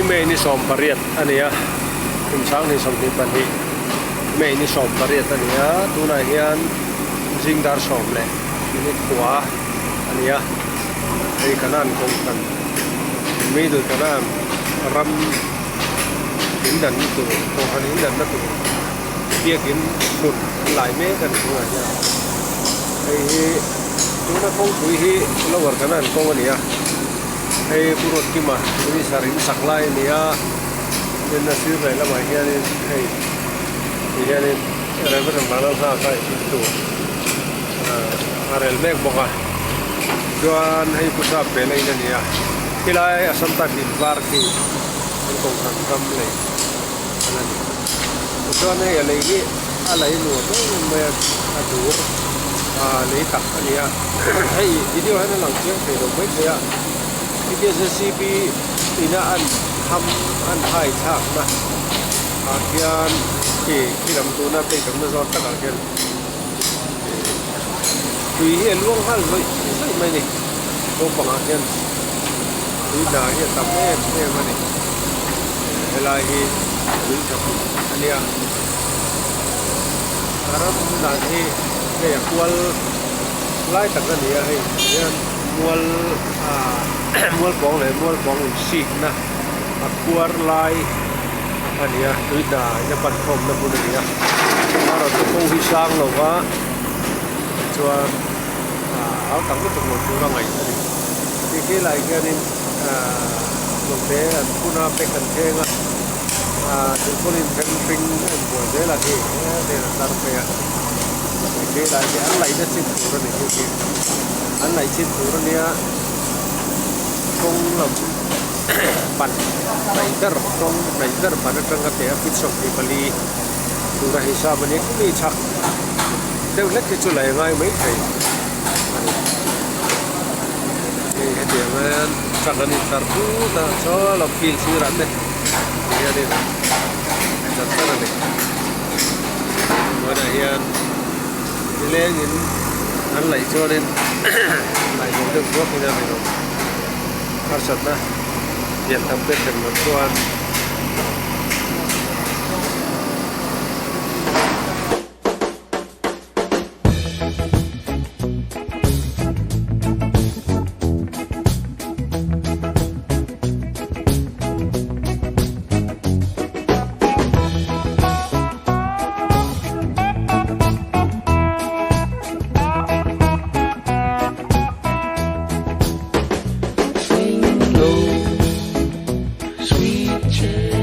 May ni 18 a ni a, kum 2022 May ni 18 a ni a, tunah hian zing dar sawm leh minute kua a ni a, hei Kanan kawngkan Middle Kanan ram indanna tur kohhran indanna tur biakin hmun an lai mek a ni tunah hian hei hi tuna kawngpui hi Lower Kanan kawng a ni a. Hei Pu Ruatkima Minister in sak lai a ni a, tin a sir leh lamah hianin hei ti hianin Reverend Vanlalnghaka in tur a rel mek bawk a, chuan hei Pu Sap Pela in a ni a, khilai Assam type in var khi an kohhran ram lei a la ni. Tichuan hei a lei hi a lei nuam em em mai a, a dur a lei tak a ni a, hei video hian a lang chiang thei lo maithei a, hetia JCB ina an ham an hai thlakna ah khian khi khi lam tuna plate awmna zawn takah khian tui hi a luang nghal zawih zawih mai a ni, naupangah khian tui hna hi a tam em em a ni. Helai hi tui tha hmun a nia. A ram dan hi hei a kual lai tak a ni a hei hian mual ah mual pawng leh mual pawng insikna a khuar lai a ni a tui hna in a pan khawmna hmun a ni a amaherawhchu kawng hi sang lo va tichuan ah hau tak lutuk lo tur a ngaih a ni ti khi lai khianin ah lawngte an phun a pack an thleng a ah silpauline then hring a inbual zel a khi hetiang an tar phei a hei khi lai te an laihna chin tur a ni khi khi an laih chin tur a nia kawng lam pan hnaih ber kawng hnaih ber ban atanga teh a feet 24 tura hisap a nia khumi chhak deuh hlek hi chu laih a ngai maithei a ni. Hei hetiang hian truck an intlar phut a chaw lam field sirah te hianin a chan chan a ni tunah hian nilengin an laih chuanin laih zawh deuh duak in a rinawm harsatna lian tham te thlen loh chuan. Sing low, sweet chariot.